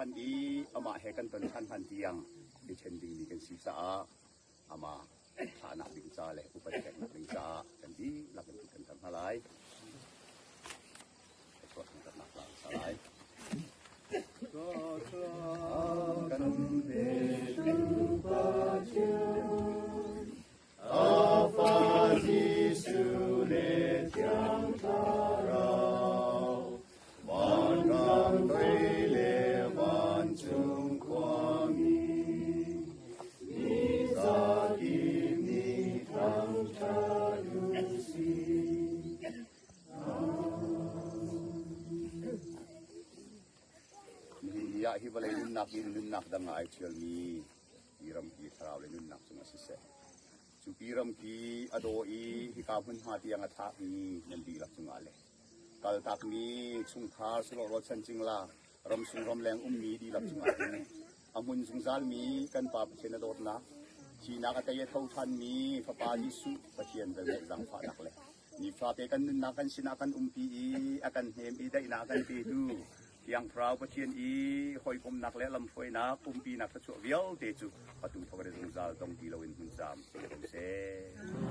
phanh i amah he kan ton ṭhan hlan tiang i ṭhen dingmi kan si caah amah thlahnak ding ca le upat peknak ding caah kan dihlak in kan kal hna lai. Thluachuah thangṭhatnak hla an sa lai. Kan petu Pathian, a Fa Jesuh le Thiang Thlarau, vanram toi le vancung khuami, mi zakip nih thangṭhat u sih. Nihin ah hi vawlei nunnak in nunnak dang ah ai ṭhialmi pi rampi thlarau le nunnak cungah siseh, cu pi rampi a daw i hika hmunhma tiang a thlakmi nan dihlak cungah le kaltakmi chungkhar sawlawh rualchan cingla ramsung ramleng ummi dihlak cungah hin a hmun zungzalmi kan Pa Pathian a dawtnak, thihnak a tei a tho ṭhanmi Fapa Jesuh Pathian velngeih zaangfahnak le Nifate kan nunnak kan sinah kan umpi i a kan hnem i daihnak a kan petu Thiang Thlarau Pathian i hawikomhnak le lamhruainak umpinak thluachuah vialte cu atu thawk in zungzal dong ti loin hmun caam si ko seh.